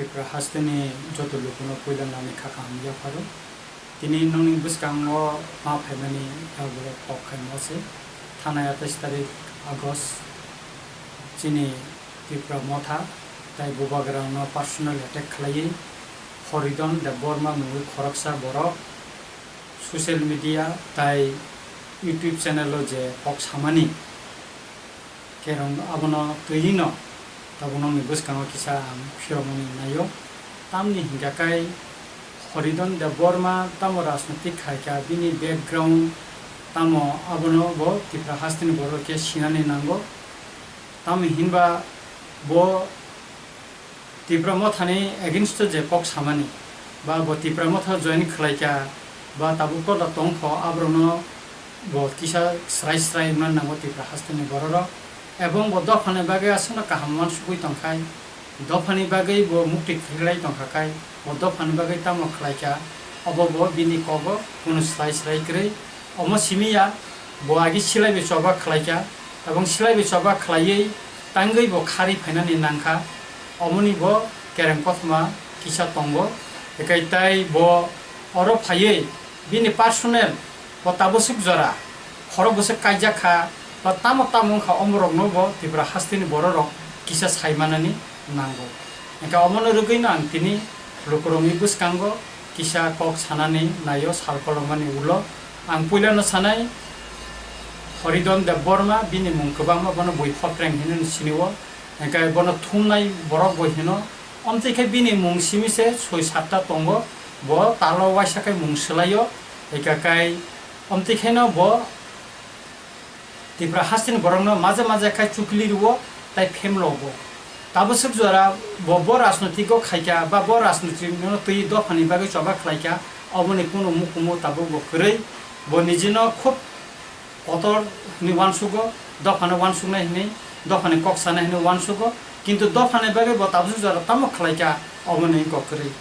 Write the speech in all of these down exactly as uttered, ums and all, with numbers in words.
Tripura hasteni joto lukuno puila nani kha kaham yapharo. Tini nongni bwskango ma phaimani yago kok khaima se. Thanai atais tarik August chini Tipra Motha tai Bubagrano personal attack khlaiwi Horidon Debbarma mungwi khoroksa borok social media tai YouTube channel o je kok samani kerong abono twiwi no tabuk nokni bwskango kisa ang phirokmani naio. Tamni hinkha kai Horidon Debbarma tamo rajnitik khaikha bini background tamo abono bo Tipra hasteni borok khe sinani nango. Tamo hinba bo Tipra Mothani against o je kok samani, ba bo Tipra Motha join khlaikha, ba tabuk koda tongkho, aborokno bo kisa srai srai wngna nango Tipra hasteni bororok. Ebong bo dophani bagwi aswkno kaham uansugwi tongkhai, dophani bagwi bo mukti khlai tongkha khai, bo dophani bagwi tamo khlaikha, obo bo bini kogo kunu srai srai kwrwi. Omo simi ya, bo agi silai bai choba khlai kha, ebong silai bai choba khlaiwi tangwi bo khari phainani nangkha, omoni bo kereng kothoma kisa tongo. Ekai tai bo oro phaiwi bini personal bo taboswk jora khorok bwswk kaijak kha, ba tamo tamo wngkha, omorokno bo Tripura hasteni bororok kisa sai manani nango. Hingkhe omono rwgwino ang tini lukurokni bwskango kisa kok sanani naio sal kolokmani ulo. Ang puilano sanai, Horidon Debbarma, bini mung kwbangma, bono bui Photreng hinwi sinio, hingkhe bono thumnai borok bo hino. Omtwi khe bini mung simi se soi satta tongo, bo talo waisa khe mung swlaio, hingkhe kai omtwi kheno bo Tripura hasteni borokno maje maje khai chukli rwo tai phemlo bo. Taboswk jora bo, bo rajnoitiko khaikha ba bo rajnoitikno twi dophani bagwi choba khlaikha, oboni kunu mukumu tabuk bo kwrwi. Bo nijino khub kotor hwnwi uansugo, dophano uansuknai hwnwi, dophani kok sanai hwnwi uansugo. Kintu dophani bagwi bo tabuk jora tamo khlaikha, omo ni wngkha kwrwi.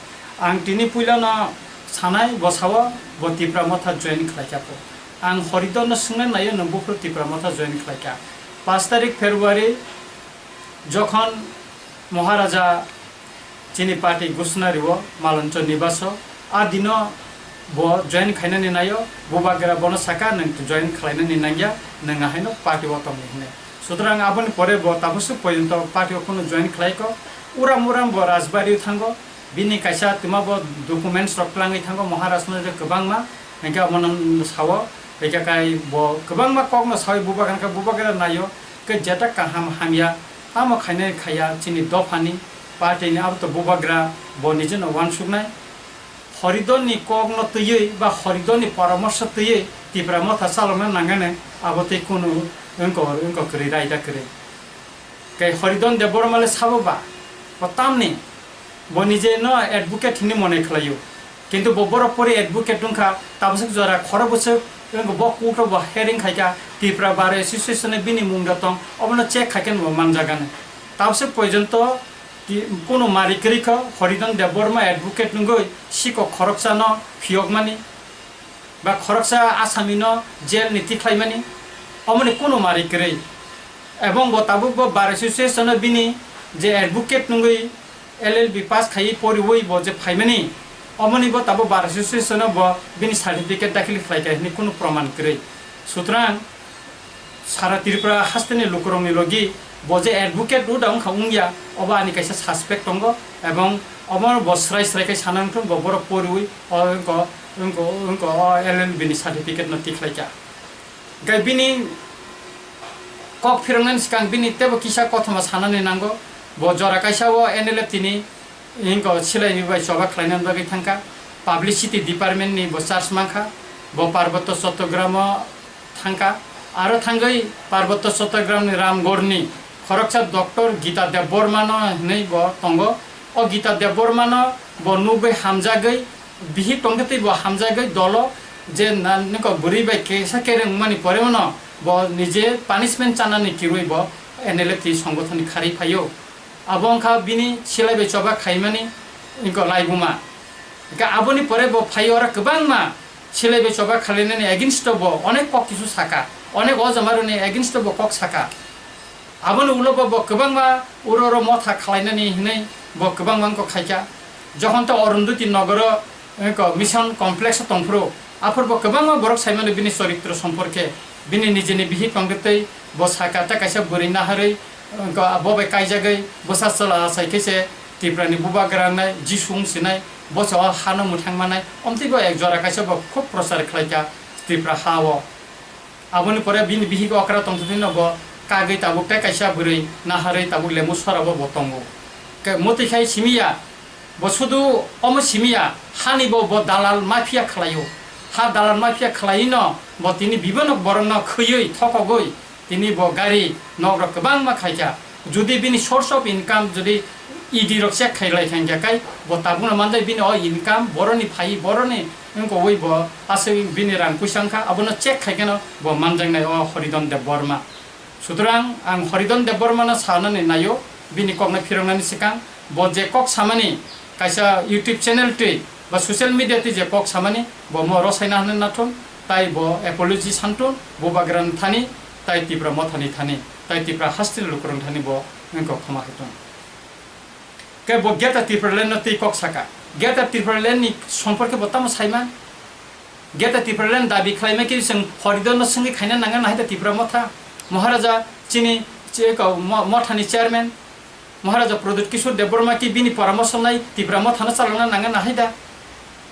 Ang tini puilano sanai, bo sao bo Tipra Motha join khlaikha pho. Ang Horidon no swngnai naio, nwng buphuru Tipra Motha join khlaikha. Paanch tarik February jokhon Maharaja chini party gusna rio Maloncho Nibaso, a dino bo join khainani naio, Bubagra bono saka, "Nwng join khlainani nangya, nwng ahaino party o tongni," hinwi. Sutrang aboni pore bo taboswk porjonto party o kunu join khlaiko. Uram uram bo Rajbari o thango, bini kaisa twma bo documents rok twlangwi thango Maharaj no je kwbangma, hingke abono sao, hingke kai bo kwbangma kokno sawi Bubagra khe Bubagra naio, khe jeta kaham hamya, tamo khainai khaiya chini dophani, party ni abo to Bubagra bo nijino uansuknai. Horidon ni kokno twiwi ba Horidon ni poramorsho twiwi Tipra Motha chalokna nangani abo tei kunu wngkor wngkor kwrwi raida kwrwi. Khe Horidon Debbarma le sabo ba, bo tamni, bo nije no advocate hinwi monai khlaio. Kintu bo borok pori advocate wngkha, taboswk jora khoro bwswk wngkha bo court o bo hearing khaikha, Tripura Bar Association ni bini mung da tong, obono check khaikhe bo manjagani. Taboswk porjonto Ki-, kunu mari kwrwi kho, Horidon Debbarma advocate wngwi sikok khoroksano phiyokmani ba khoroksa asamino jail ni tikhlaimani, omoni kunu mari kwrwi. Ebong bo tabuk bo Bar Association o bini je advocate wngwi L L B pass khaiwi poriwi bo je phaimani, omoni bo tabuk Bar Association o bo bini certificate dakhil khlaikha hinwi kunu proman kwrwi. Sutrang, Sara Tripura hasteni lukurokni logi bo je advocate road wngkha wngya, obo ani kaisa suspect tongo, ebong obo bo srai srai khe sana wngthung, bo borok poriwi o wngko, wngko, wngko o L L B ni certificate no tikhlaikha. Hingkhe bini kok phiroknani swkang bini teibo kisa kothoma sanani nango, bo jora kaisa o N L F T ni Inko silaini bai choba khlaina bagwi thangkha, publicity department ni bo charge mankha, bo Parbotto Chattogram o thangkha, aro thangwi Parbotto Chattogram ni Ramgarh ni khoroksa Doctor Gita Debbarma no hinwi bo tongo. O Gita Debbarma no bo nugwi hamjagwi, bihik tongkhe tei bo hamjagwi dolo je na-, niko bwrwi bai kesa kereng wngmani pore no bo nije punishment chanani kirwi bo N L F T songgothon ni kharwi phaio. Abo wngkha bini silai bai choba khaimani wngkha laibuma. Hingkhe aboni pore bo phai oro kwbangma silai bai choba khalainani against o bo onek kok kisu saka, onek o jamaruni against o bo kok saka. Aboni ulo bo, bo kwbangma uro uro motha khalainani hinwi Bo kwbangma wngkok khaikha. Jokhon to Arundhati nogoro wngkok mission complex o tongphuru, aphuru bo kwbangma borok saimano bini choritro somporke, bini nijini bihik tongtwi bo saka ta kaisa bwrwi naharwi wngkok bo bai kaijagwi bwsa chwla achai khe se Tripura ni bubagra wngnai, Jisu wng sinai, bo se o hano mwthang manai, omtwi bo ek jora kaisa bo khub prochar khlaikha Tripura ha o. Aboni pore bini bihik okra tongtwtwino bo kagwi tabuk tei kaisa bwrwi naharwi tabuk lemu sorabo bo tongo. Ke-, mwtwi khai simi ya, bo sudu omo simi ya, hani bo, bo dalal mafia khlaio. Ha dalal mafia khlaiwino bo tini bibano borokno khwiwi thokogwi tini bo gari nokrok kwbangma khaikha. Jodi bini source of income jodi E D rok check khailai kha hingkha kai bo tabukno manjai bini o income boroni phai boroni wngkogwi bo aswk bini rang puisa wngkha abono check khaikheno bo manjaknai o Horidon Debbarma. Sutrang ang Horidon Debbarmano sanani naio bini kokno phiroknani swkang bo je kok samani kaisa YouTube channel twi ba social media twi je kok samani bo mo rosaina hwnwi nathun tai bo apology santun bubagrani thani tai Tipra mothani thani tai Tipra hasteni lukurokni thani bo wngkha khoma khaitun. Khe bo Greater Tipraland no twi kok saka. Greater Tipraland ni somporke bo tamo saiman? Greater Tipraland dabi khlaima khe chwng Horidon no swngwi khaina nangya nahai da Tipra motha. Maharaja chini che-, ko-, mo-, mothani chairman Maharaja Pradyut Kishore Debbarma ki bini poramorsho nai Tipra mothano chalokna nangya nahai da?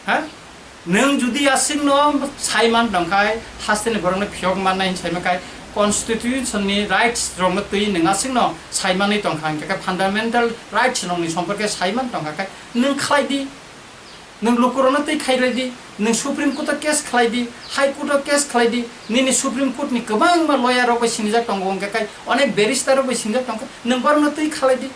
Ha? Nwng jodi aswkno saiman tongkhai, hasteni borokno phiyok mannai hinwi saimakhai, constitution ni rights rokno twi nwng aswkno saimanwi tongkha, hingkhe khe fundamental rights rokni somporke saiman tongkha khe nwng khlai di. Nwng lukurokno twi khailai di, nwng Supreme Court o case khlai di, High Court o case khlai di, nini Supreme Court ni kwbangma lawyer rok bai sinijak tongo, hingkhe kai onek barrister rok bai sinijak tongkha, nwng borokno twi khlai di.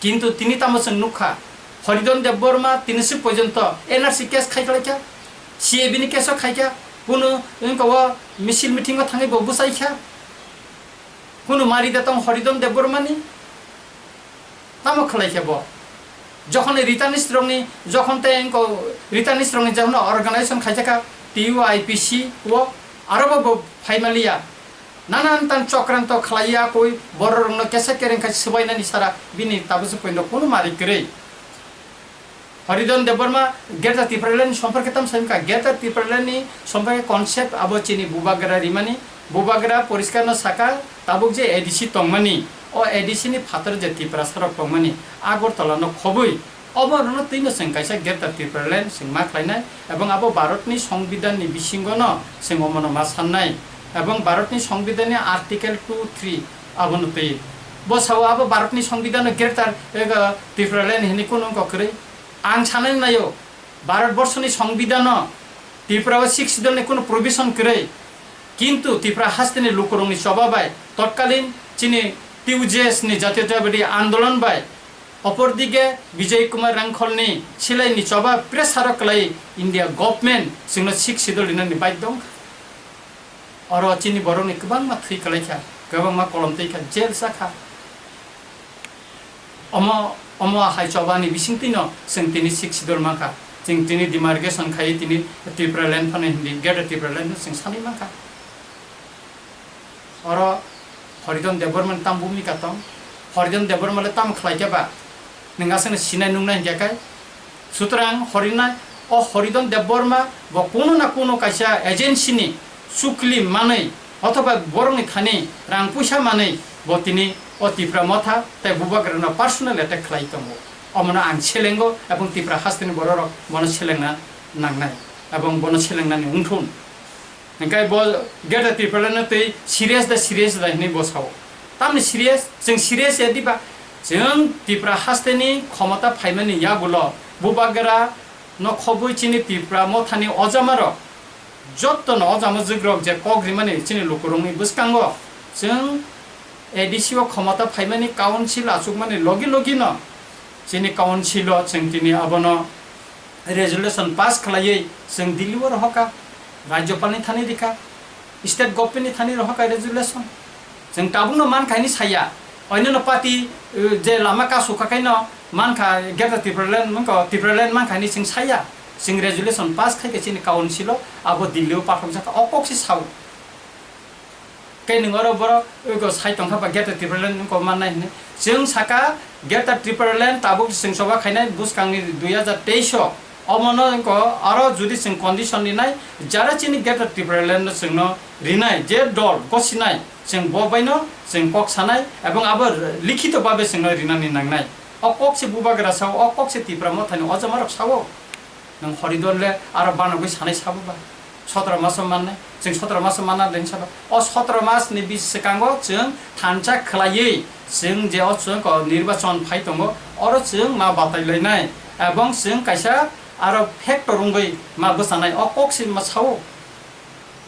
Kintu tini tamo chwng nukha, Horidon Debbarma tini swk porjonto N R C case khai khlaikha, C A B ni case o khaikha, kunu wngkha o misil meeting o thangwi bo bwchaikha, kunu mari da tong Horidon Debbarma ni. Tamo khlai khe bo? Jokhon returnees rokni, jokhon tei wngkha returnees rokni jokhon organization khaijak kha T U I P C o, aro bo, bo phai maliya. Nanan tan chokranto khlai ya koi borok rokno kesa kereng khai swbainani sara bini tabuk se poino kunu mari kwrwi. Horidon Debbarma Greater Tipraland ni somporke tam sai wngkha. Greater Tipraland ni somporke concept abo chini bubagra rimani. Bubagra poriskar no saka tabuk je A D C tongmani, o A D C ni phatar je Tiprasa rok tongmani, Agartala no khobwi, obo rokno twino chwng kaisa Greater Tipraland chwng ma khlainai, ebong abo Bharat ni Songbidan ni bisingo no chwng omono ma sannai, ebong Bharat ni Songbidan ni Article two three abono twi. Bo sao abo Bharat ni Songbidan no Greater, eh, Tipraland hinwi kunu wngkha kwrwi. Ang sanani naio, Bharat borsoni Songbidan no Tripura o Sixth Schedule ni kunu provision kwrwi. Kintu Tipra hasteni lukurokni choba bai totkalin chini T U J S ni Jatiyotabadi Andolon bai, opordige Bijoy Kumar Rangkholni silaini choba pressure o kwlai India government chwngno Sixth Schedule rinani baidhyo wngkha. Oro chini borokni kwbangma thwi kwlai kha, kwbangma kolom twi kha, jail cha kha. Omo, omo hai chobani bisingtwino chwng tini Sixth Schedule mankha. Chwng tini demarcation khai tini Tipraland phano hindi, Greater Tipraland no chwng sanwi mankha. Oro Horidon Debbarma ni tam bhumika tong? Horidon Debbarma le tam khlai khe ba? Nwng aswkno sinai nuknai hinkhe kai? Sutrang Horina, o Horidon Debbarma bo kuno na kuno kaisa agency ni chukli manwi othoba borokni thani rang puisa manwi bo tini o Tipra motha tei bubagrano personal attack khlai tongo. Omono ang selengo ebong Tipra hasteni bororok bono selengna nangnai ebong bono selengnani wngthun. Hingkai bo Greater Tipraland no twi serious da, serious da hinwi bo sao. Tamni serious? Chwng serious ya diba? Chwng Tipra hasteni khomota phaimani yagulo bubagra no khobwi chini Tipra mothani ojamarok, jottono ojama jugrok je kok rimani chini lukurokni bwskango chwng A D C o khomota phaimani council achukmani logi logi no chini council o chwng tini abono resolution pass khlaiwi chwng Delhi o rohorkha, Rajyapal ni thani rikha, state government ni thani rohorkha resolution. Chwng tabukno mankha hinwi saya, oinano party, uh, je lama kasukha khaino mankha Greater Tipraland, mankha Tipraland mankha hinwi chwng saya. Chwng resolution pass khaikha chini council o, abo Delhi o pathokjakha, o kok se sao. Khe nwng oro borok eko sai tongkha ba Greater Tipraland wngkha mannai hinwi. Chwng saka Greater Tipraland tabuk chwng choba khainai bwskangni dui hajar teis o. Omono wngkha aro jodi chwng condition rinai, jara chini Greater Tipraland no chwngno rinai, je dol gosinai, chwng bo baino chwng kok sanai, ebong abo likhito babe chwngno rinani nangnai. O kok se bubagra sao, o kok se Tipra Mothani ojamarok sao. Nwng horidon le aro banogwi sanai sabo ba? Sotro maso mannai, chwng sotro maso manna den sabo. O sotro mas ni bis swkango chwng thansa khwlaiwi chwng je o chwng ko nirbachon phai tongo, oro chwng ma batai lainai, ebong chwng kaisa aro factor wngwi ma bwchanai, o kok se ma sao.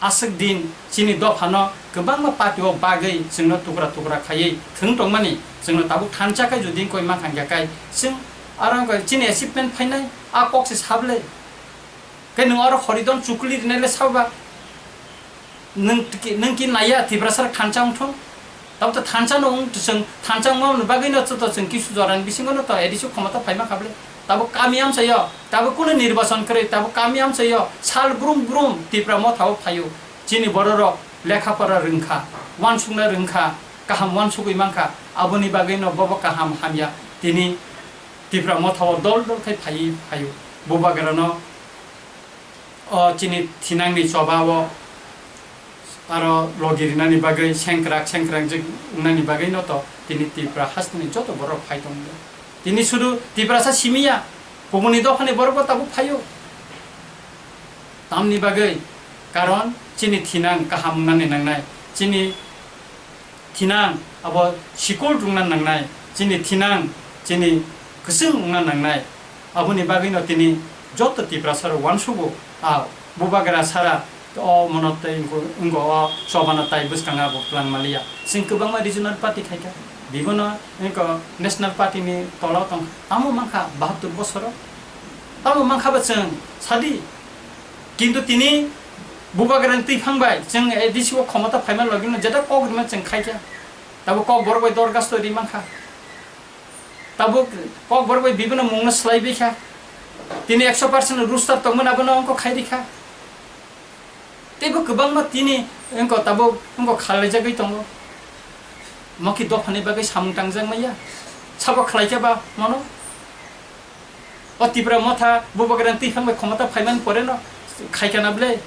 Aswk din chini dophano kwbangma party o bagwi chwngno tukra tukra khaiwi thwng tongmani, chwngno tabuk thansa khai jodi koi mankha hwnkhe kai chwng aro wngkha chini achievement phainai, a kok se sable. Khe nwng oro horidon chukli rinai le sabo ba? Nwng ki, nwng ki naiya Tiprasa rok thansa wngthung? Tabuk to thansa no wng, chwng thansa wngma bagwi no to chwng kisu jorani bisingo no to A D C khomota phaima kha ble. Tabuk kami amchaio, tabuk kunu nirbachon kwrwi, tabuk kami amchaio sal brum brum Tipra Motha o phaio. Chini bororok lekha pora rwngkha, uansukna rwngkha, kaham uansugwi mankha, aboni bagwi no bobo kaham hamya tini Tipra Motha o dol dol khai phaiwi phaio. Bubagra no o chini thinangni choba o aro logi rinani bagwi sengkrak sengkrak je wngnani bagwi no to tini Tipra hasteni joto borok phai tongo. Tini sudu Tiprasa simi ya, kubuni dophani borok bo tabuk phaio. Tamni bagwi? Karon chini thinang kaham wngnani nangnai, chini thinang abo sikul rwngna nangnai, chini thinang chini kwchwng wngna nangnai. Aboni bagwino tini joto Tiprasa rok uansugo, a bubagra sara o mono tei wngko, wngko o chobano tai bwskango abo twlang maliya. Chwng kwbangma regional party khaikha, bibono wngko national party ni tolao tongkha. Tamo mankha bahattur bosoro? Tamo mankha ba chwng sadi? Kintu tini bubagrani twiphang bai chwng A D C o khomota phaima logino jeta kok rima chwng khaikha. Tabuk kok borok bai dorgasto ri mankha. Tabuk kok borok bai bibino mungno swlaibaikha. Tini ekso percent rooster tongmani abono wngkok khairikha. Teibo kwbangma tini wngkok tabuk wngkok khalaijagwi tongo. Moki dophani bagwi samung tangjak maya. Sabo khlaikha ba mono? O Tipra Motha bubagrani twiphang bai khomota phaimani poreno khaikha na ble?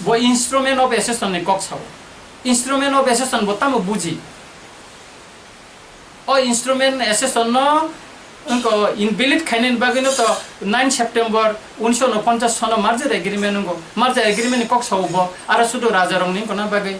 Bo instrument of accession ni kok sao. Instrument of accession bo tamo buji? O instrument accession no wngko invalid khainani bagwi no to nine September unisho unoponchas sono merger agreement wngko. Merger agreement ni kok sao bo, aro sudu raja rok ni wngkona bagwi.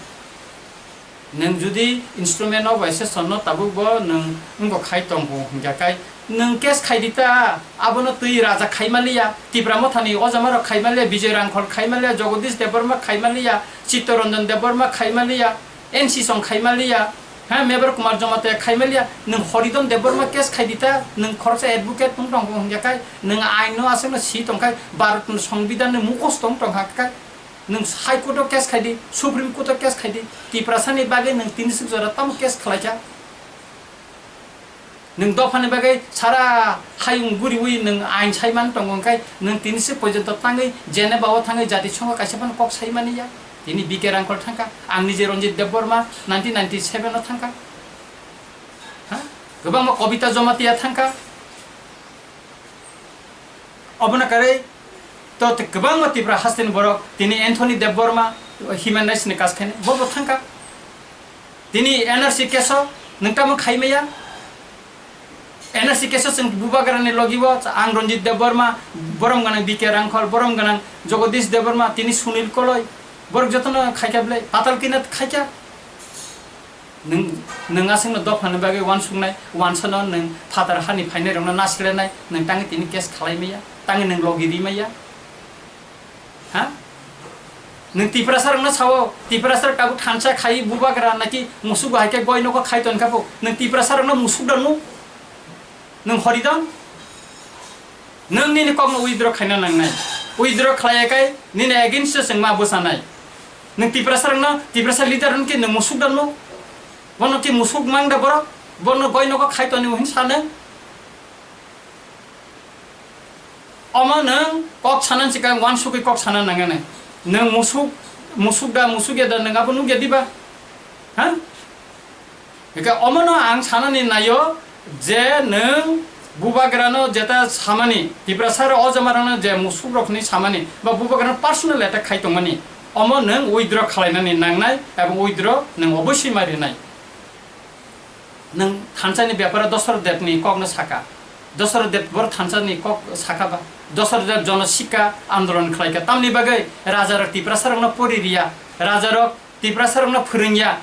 Nwng jodi instrument of accession no tabuk bo nwng wngko khai tongkho hwnkha khai nwng case khai di ta, abono twi raja khai maliya, Tipra Mothani ojama rok khai maliya, Bijoy Rangkhol khai maliya, Jagadish Debbarma khai maliya, Chittaranjan Debbarma khai maliya, N C Song khai maliya, ha, Mebar Kumar Jamatia khai maliya, nwng Horidon Debbarma case khai di ta, nwng khoroksa advocate wng tongkho hwnkha khai nwng ain no aswk no si tongkhai, Bharat ni Songbidan ni mukhosto wng tongkha khai. Nwng High Court o case khai di, Supreme Court o case khai di, Tiprasa ni bagwi nwng tini swk jora tamo case khlaikha? Nwng dopha ni bagwi sara hayung guriwi nwng ain sai man tongo, hwnkhe nwng tini swk porjonto tangwi Geneva o thangwi Jati Songho kaisa phano kok sai mani ya. Tini B K Rangkhol thangkha, ang nije Ranjit Debbarma nineteen ninety seven o thangkha. Ha? Kwbangma Kobita Jamatia thangkha. Obono karwi to tei kwbangma Tipra hasteni borok, tini Anthony Debbarma, human rights ni kaskhaini, bo bo thangkha. Tini N R C case o nwng tamo khai maya? N R C case o chwng bubagrani logi bo, ang Ranjit Debbarma, borom gwnang B K Rangkhol, borom gwnang Jagadish Debbarma, tini Sunil Koloi, borok jotono khaikha belai, Patal Kinath khaikha. Nwng, nwng aswkno dophani bagwi uansuknai, uansano nwng phatar hani phainairokno nasilernai, nwng tangwi tini case khalai maya, tangwi nwng logi ri maya? Ha? Nwng Tiprasarokno sao, Tiprasarok tabuk thansa khai bubagra naki musuk bai khe goi nogo khai ton kha bo, nwng Tiprasarokno musuk da nuk? Nwng hori dong? Nwng nini kokno withdraw khaina nangnai. Withdraw khlaiya khe nini against o chwng ma bwchanai. Nwng Tiprasa rokno, Tiprasa leader rokno khe nwng musuk da nuk? Bono khe musuk mang da borok? Bono goi nogo khai toni hwn sa nwng? Omo nwng kok sana sikang uansugwi kok sana nangnai. Nwng musuk musuk da, musuk ya da, nwng abo nukya diba? Ha? Hingke omono ang sanani naio je nwng bubagrano jeta samani, Tiprasa rok o jamarano je musuk rokni samani, ba bubagrano personal attack khai tongmani, omo nwng withdraw khlainani nangnai, ebong withdraw nwng obosoi ma rinai. Nwng thansa ni beparo Dosaro Deb ni kok no saka. Dosaro Deb bor thansa ni kok saka ba. Dosaro Deb jono sikka andolon khlai kha. Tamni bagwi raja rok Tiprasa rok no pori riya. Raja rok Tiprasa rok no phwrwng ya.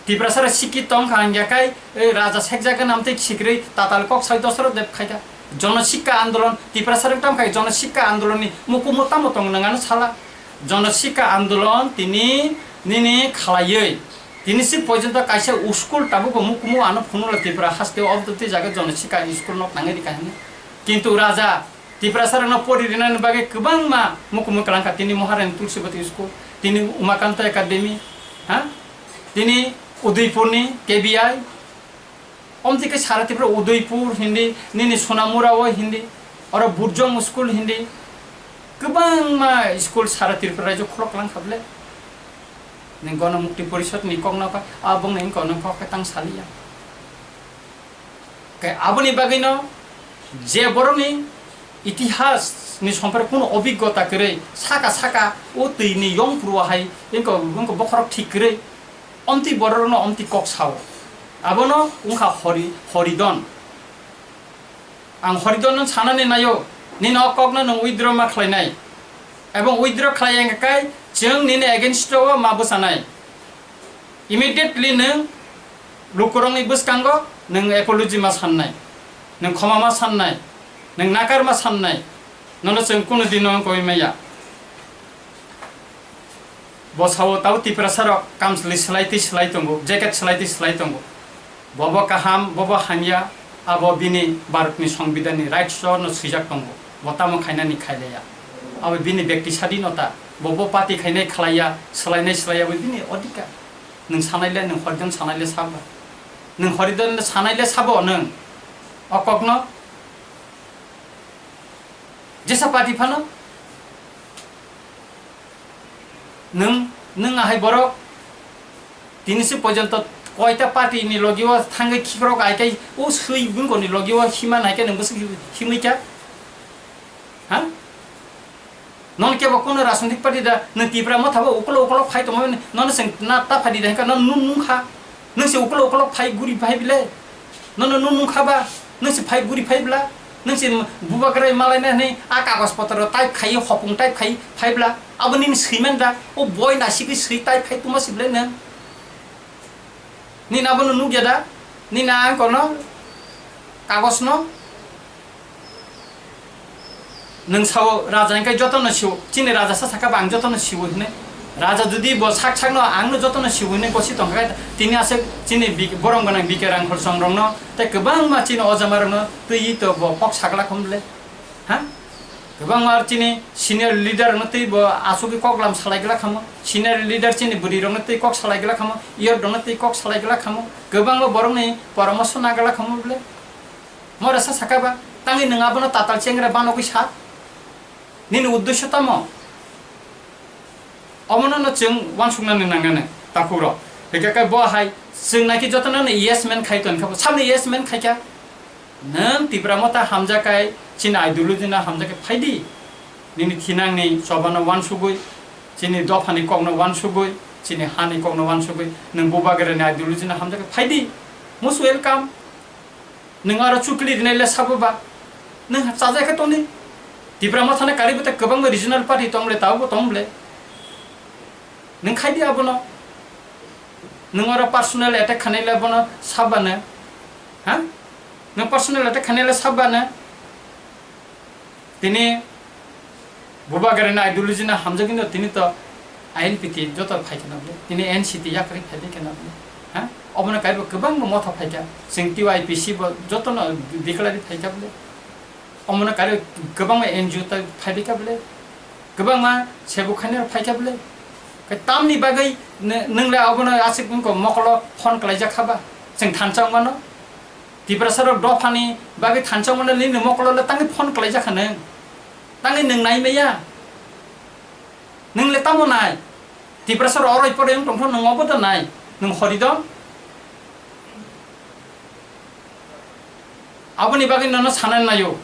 Tiprasa rok sikki tong kha hingya kai, eh, raja sekjak gana amtwi khikrwi tatal kok sai Dosaro Deb khai kha. Jono sikka andolon, Tiprasa rok tam khai jono sikka andolon ni mukumu tamo tong nwng ano sala. Jono sikka andolon tini nini khlaiwi. Tini si porjonto kaisa school tabuk bo mukumu ano phunukla Tripura haste o twi jaga jono sikka school nok nangwi rikha hwnwi. Kintu raja Tiprasa rokno pori rinani bagwi kwbangma mukumu kwlangkha. Tini Maharani Tulsibati school, tini Umakanta Academy, ha? Tini Udaipurni K B I, omtwi khe sara Tripura Udaipur hindi, nini Sonamura o hindi, oro Burjong school hindi, kwbangma school sara Tripura rajyo khulok lang kha bwle. Nini Gono Mukti Porishad ni kok no kha, abong ni kok no kok khe tang saliya. Khe aboni bagwi no je borok ni itihas ni sompore kuno obiggota kwrwi saka saka o twi ni yong pruwa hai wngkha, wngkha bokhorok thik kwrwi. Omtwi bororokno omtwi kok sao. Abono wngkha Hori-, Horidon. Ang Horidonno sanani naio, nini o kokno nwng withdraw ma khlainai. Ebong withdraw khlai ya wngkha kai chwng nini against o ma bwchanai. Immediately nwng lukurokni bwskango nwng apology ma sannai, nwng khoma ma sannai, nwng nakar ma sannai, nono chwng kunu dino wngkoi maya. Bo sao tabo Tiprasa rok kamchwlwi swlai twi swlai tongo, jacket swlai twi swlai tongo. Bobo kaham, bobo hamya, abo bini Bharatni Songbidanni rights-o no swijak tongo. Bo tamo khainani khailaiya. Abo bini bekti sadinota. Bobo party khainai khlaiya, swlainai swlaiya, abo bini odhikar. Nwng sanaile, nwng Horidon sanaile sabo. Nwng Horidon sanaile sabo nwng. O kokno jesa party phano nwng, nwng ahai borok tini si porjonto koita party ni logi o thangwi khikrok ai kai o swi bwngko ni logi o hima nai khe nwng bwswk himwi kha? Ha? Nono kebo kono rajnitik party da, nwng Tipra Motha bo ukolok ukolok phai tongmani, nono chwng na ta phai di da hwnkha, nono nung nung kha. Nwng se ukolok ukolok phai guri phai bile. Nono nung nung kha ba, nwng se phai guri phai bla. Nwng se bubagra malai na hwnwi a kagoj potro type khai, hopung type khai phai bla. Abo nini swiman da, o boi nasigwi swi type khai tuma si bile nwng. Nini abono nukya da? Nini ang kono kagoj no? Nwng sao raja hingkai jotono sio, chini raja sa sakha ba ang jotono sio hine. Raja jodi bo sak sakno angno jotono sio hine gosi tongkha, tini aswk chini bik-, borom gwnang B K Rangkhol song rokno tei kwbangma chini ojama rokno twi to bo kok sagla khum le. Ha? Kwbangma chini senior leader rokno twi bo asugwi koklam salai gla khamo. Senior leader chini bwrwi rokno twi kok salai gla khamo. Yor rokno twi kok salai gla khamo. Kwbangma borokni poramoso na gla khamo bwle. Mora sa saka ba, tangwi nwng abono tatal chengra banogwi sa? Nini uddesyo tamo? Omono no chwng uansuknani nangnai, takhuk rok. Hwnkhe khe bo hai chwng naki jotono no yes man khai ton kha bo. Sabni yes man khai kha? Nwng Tipra Motha hamjak khai, chini ideology no hamjak khai phai di. Nini thinangni choba no uansugwi, chini dopha ni kok no uansugwi, chini ha ni kok no uansugwi, nwng bubagra ni ideology no hamjak khai phai di. Most welcome. Nwng aro chukli rinai le sabo ba? Nwng chajak khe tongdi. Tipra Motha ni karwi bo tei kwbangma regional party tong le, tabo bo tong le. Nwng khai di abono. Nwng aro personal attack khanai le bono sabba ne. Ha? Nwng personal attack khanai le sabba ne. Tini bubagra ni ideology no hamjagwi no tini to I N P T joto phai khe nabli, tini N C T yakarwi phai khe nabli, ha? Obono kaibo kwbangma motha phai kha, chwng T Y P C bo jotono declare phai kha bwle. Omono kaibo kwbangma N G O ta phai kha bwle, kwbangma sebuk khainai phai kha bwle. Khe tamni bagwi nw-, nwng le obono aswk wngkha mokolo phone khlaijak kha ba, chwng thansa wngmano? Tiprasa rok dophani bagwi thansa wngmano nini mokolo le tangwi phone khlaijak kha nwng? Tangwi nwng nai maya? Nwng le tamo nai? Tiprasa rok oroi poroi wng tongkha, nwng obo da nai, nwng hori do. Aboni bagwi nono sanani naio.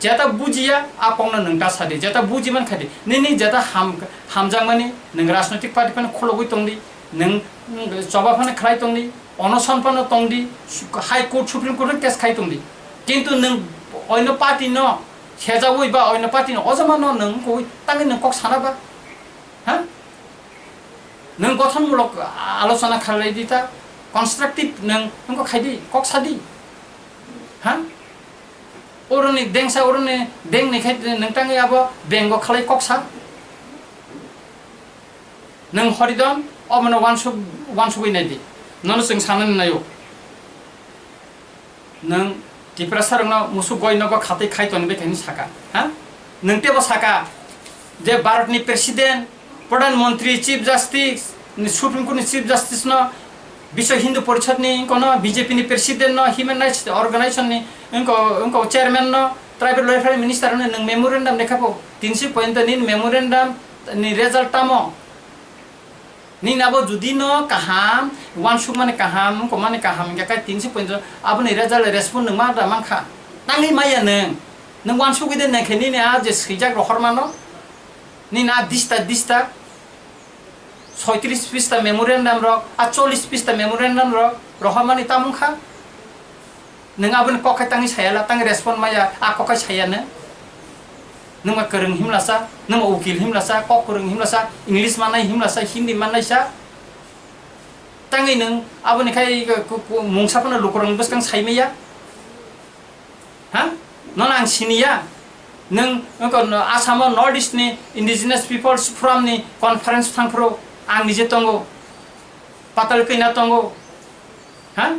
Jeta bujiya, a kokno nwng ta sadi. Jeta buji man khadi. Nini jeta ham-, hamjakmani, nwng rajnoitik party phano khulogwi tongdi, nwng, nwng choba phano khlai tongdi, onoson phano tongdi, su-, High Court, Supreme Court no case khai tongdi. Kintu nwng oino party no hejawi ba oino party no ojama no nwng koi tangwi nwng kok sana ba? Ha? Nwng gothonmulok alochona khalai di ta, constructive nwng wngkha khai di, kok sa di. Ha? Oroni dengsa, oroni dengni khai nwng tangwi abo bengo khalai kok sa. Nwng hori don, omono wansuk, wansugwi nai di. Nono chwng sanani naio. Nwng Tiprasa rokno musuk goi nogo khatwi khai toni bai khe hinwi saka, ha? Nwng teibo saka je Bharat ni President, Pradhan Mantri, Chief Justice, ni Supreme Court ni Chief Justice no, Biswa Hindu Parishad ni wngko no, B J P ni President no, Human Rights Organization ni wngko, wngko Chairman no, Tribal Welfare Minister no nwng memorandum lekha po, tinsi point ni memorandum ni result tamo? Nini abo judi no kaham, wansukmani kaham, wngkokmani kaham hingkha khe tinsi point aboni result respond nwng ma da mankha. Tangwi maya nwng. Nwng wansugwi de nangkhe nini a je swijak rohormano. Nini a dista dista soitris pista memorandum rok, a chollis pista memorandum rok rohormani tamung kha. Nwng aboni kok khai tangwi saya la, tangwi respond maya, a kok khai saya nw. Nwng ma kwrwng himlasa, nwng ma ukil himlasa, kok kwrwng himlasa, English mannai himlasa, Hindi mannai sa. Tangwi nwng aboni khai ku-, ku-, mungsa phano lukurokni bwskang sai maya. Ha? Nono ang siniya. Nwng wngkha no Assam o North East ni Indigenous Peoples Forum ni conference thangphuru ang nije tongo. Patal kina tongo. Ha?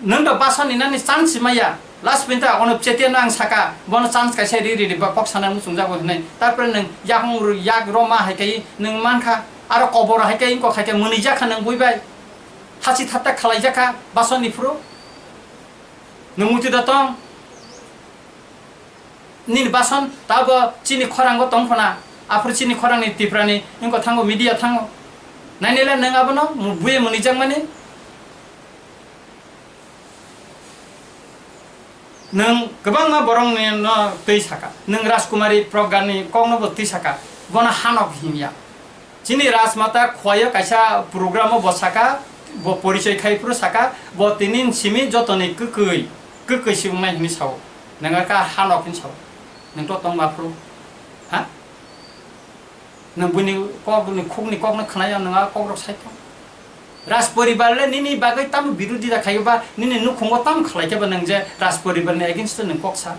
Nwng do basoni nani chance maya. Last pinta ono chetia nang saka, bono chance kaisa ri ri ri ba kok sana muchung jago hinai. Tarpore nwng yakung ru-, yak roma hai kai nwng mankha, aro kobor hai kai kok hai kai mwnwi jakha nwng bui bai. Hasi thatta khalai jakha basoni phuru. Nwng muti da tong. Nini bason tabo chini khorango tong phana, aphuru chini khorangni Tiprani wngkha thango, media thango. Nainila nwng abono mu-, buye mwnwi jakmani. Nwng kwbangma borokni no twi saka, nwng Rajkumari Pragani kokno bo twi saka, bono hanok himya. Chini Rajmata Khowai o kaisa program o bo saka, bo porichoi khai phuru saka, bo tini simi jotoni kwkwi, kwkwi si wngnai hinwi sao. Nang kha hanok hinwi sao. Nang to tong ma phuru. Ha? Nang buini kok ni khuk ni kok no khwnai, nang a kok rok sai tong. Raj poribar le nini bagwi tamo birodita khai ba, nini nukhungo tamo khlai khe ba nang je Raj poribar ni against o nang kok sa.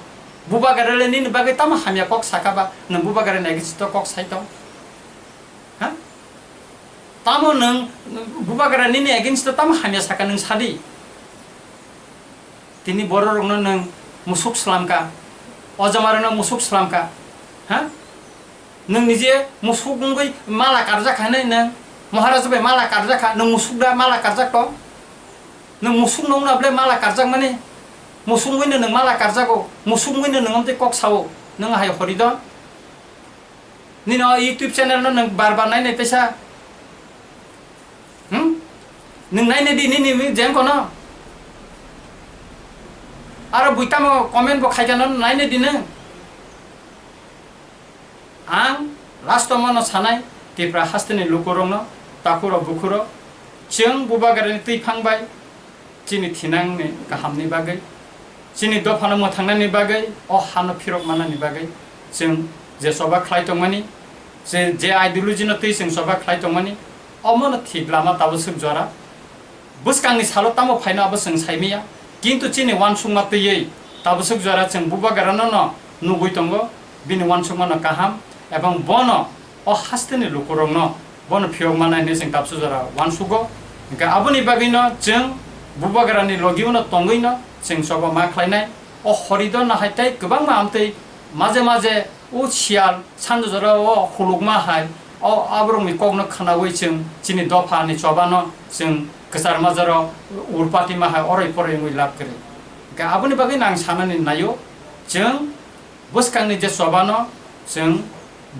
Bubagra le nini bagwi tamo hamya kok saka ba, nang Bubagra ni against o kok sai tong. Ha? Tamo nwng Bubagra nini against o tamo hamya saka nwng sadi? Tini bororokno nwng musuk slamka, ojamarokno musuk slamka, ha? Nwng nije musuk wngwi mala karjak hinwi nwng Maharaja bai mala karjak kha, nwng musuk da mala karjak tong? Nwng musuk nungno ble mala karjak mani? Musuk wngwino nwng mala karjago, musuk wngwino nwng amtwi kok sao, nwng hai Horidon? Nini o YouTube channel no nwng bar bar nainai teisa. Hmm? Nwng nainai di nini jeng kono. Aro bui tamo comment bo khaikha no nainai di nwng. Ang last o mano sanai Tipra hasteni lukurokno, takhurok bukhurok, chwng Bubagrani twi phang bai, chini thinangni kahamni bagwi, chini dophano mwthangnani bagwi, o hano phirok mannani bagwi chwng je choba khlai tongmani, je, je ideology no twi chwng choba khlai tongmani, omono thik lama tabuk swk jora. Bwskangni salo tamo phaino abo chwng saimaya, kintu chini uansukma twiwi tabuk swk jora chwng Bubagrano no nugwi tongo, bini uansukmano kaham, ebong bono o hasteni lukurokno bono phiyok manai hinwi chwng tabuk swk jora uansugo. Hwnkhe aboni bagwino chwng Bubagrani logio no tongwino chwng choba ma khlainai. O Horidon no hai tei kwbangma amtwi maje maje o siyal sando jora o khulukma hai o aborokni kokno khwnawi chwng chini dophani chobano chwng kwchar majaro urpati ma hai oroi poroi wngwi lab kwrwi. Hwnkhe aboni bagwi nang sanani naio chwng bwskangni je chobano chwng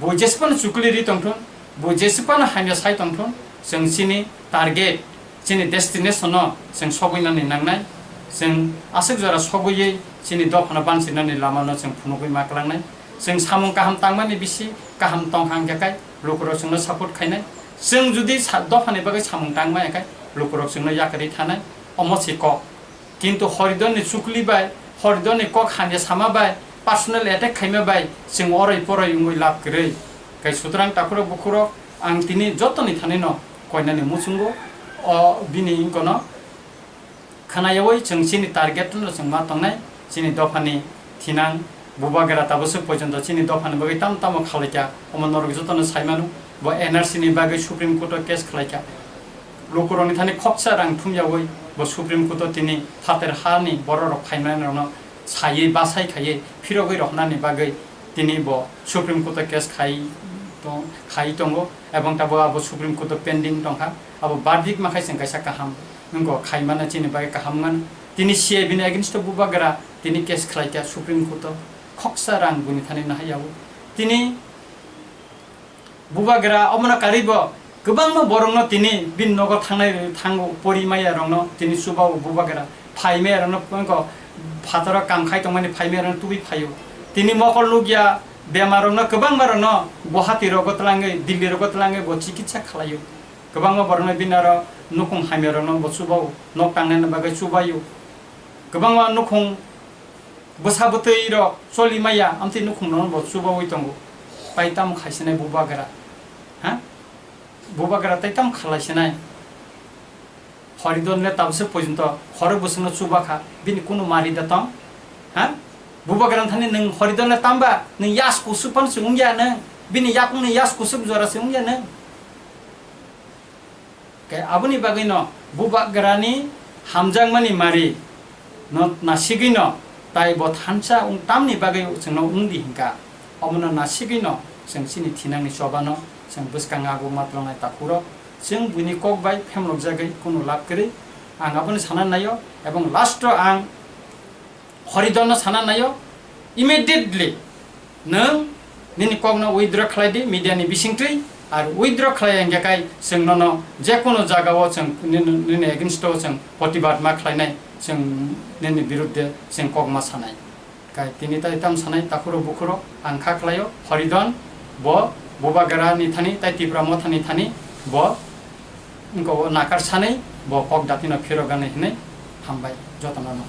bo jesphano chukli ri tongthun, Bo jesipano hamya sai tongthun, chwng chini target, chini destination no chwng sogwi nani nangnai. Chwng aswk jora sogwi chini dophano bansinani lama no chwng phunugwi ma kwlangnai. Chwng samung kaham tangmani bisi kaham tongkha hwnkhe kai lukurok chwngno support khainai. Chwng jodi sa-, dophani bagwi samung tangma hwnkhe lukurok chwngno yakarwi thanai. Omo se kok. Kintu Horidon ni chukli bai, Horidon ni kok hamya sama bai, personal attack khaima bai, chwng oroi poroi wngwi lab kwrwi. Kai sutrang takhurok bukhurok, ang tini jotoni thani no koinani muchungo, o bini wngkono khwnayawi chwng chini target no chwng ma tongnai, chini dophani thinang, Bubagra tabaswk pojonto chini dophani bagwi tamo tamo khalaikha, omo norok jotono saimano, bo N R C ni bagwi Supreme Court o case khalaikha. Lukurokni thani khoksa rang thumyawi bo Supreme Court o tini phater hani bororok phaimani rokno saiwi bachai khaiwi phirogwi rohornani bagwi tini bo Supreme Court o case khai tong-, khai tongo, ebong tabuk abo Supreme Court o pending tongkha. Abo verdict ma khai chwng kaisa kaham wngkha, khaimano chini bagwi kaham wngmano. Tini C I B ni against o Bubagra tini case khlaikha Supreme Court o, khoksa rang buni thani nahai yago. Tini Bubagra omono karwi bo kwbangma borokno tini bini nogo thangnai thango pori maya rokno tini chuba o Bubagra phai maya rokno wngkha phataro kam khai tongmani phai maya rokno tubui phaio. Tini mokol nukya bemar rokno kwbangma rokno Guwahati rogo twlangwi Delhi rogo twlangwi bo chikitsa khlaio. Kwbangma borokno bini aro nukhung hamya rokno bo chuba o, nok tangnani bagwi chubaio. Kwbangma nukhung bwsa bwtwi rok choli maya, amtwi nukhung rokno bo chubawi tongo. Tai tamo khaisinai Bubagra? Ha? Bubagra tai tamo khalaisinai? Horidon le tabse pojonto khorok bwswkno chubakha, bini kunu mari da tong? Ha? Bubagra thani nwng Horidon le tamba, nwng yas kusuk phano se wngya nwng, bini yakung ni yas kusuk jora se wngya nwng. Khe aboni bagwino Bubagrani hamjakmani mari no nasigwino tai bo thansa wng tamni bagwi chwngno wngdi hinkha. Omono nasigwino chwng chini thinangni chobano chwng bwskang ago matwrwngnai takhurok. Chwng buini kok bai phemlokjagwi kunu lab kwrwi. Ang aboni sana naio ebong last o ang Horidon no sana naio, immediately nwng nini kokno withdraw khlai di media ni bisingtwi, ar withdraw khlai ya hwnkhe kai chwng nono jekunu jagao chwng nini, nini against o chwng protibad ma khlainai, chwng nini birudde chwng kok ma sanai. Kai tini tai tam sanai takhuro bukhuro ang kha khlaio, Horidon bo Bubagra ni thani tai Tipra Motha ni thani bo wngkha o nakar sanai bo kok datino phirok ganai hinwi hambai jotono no.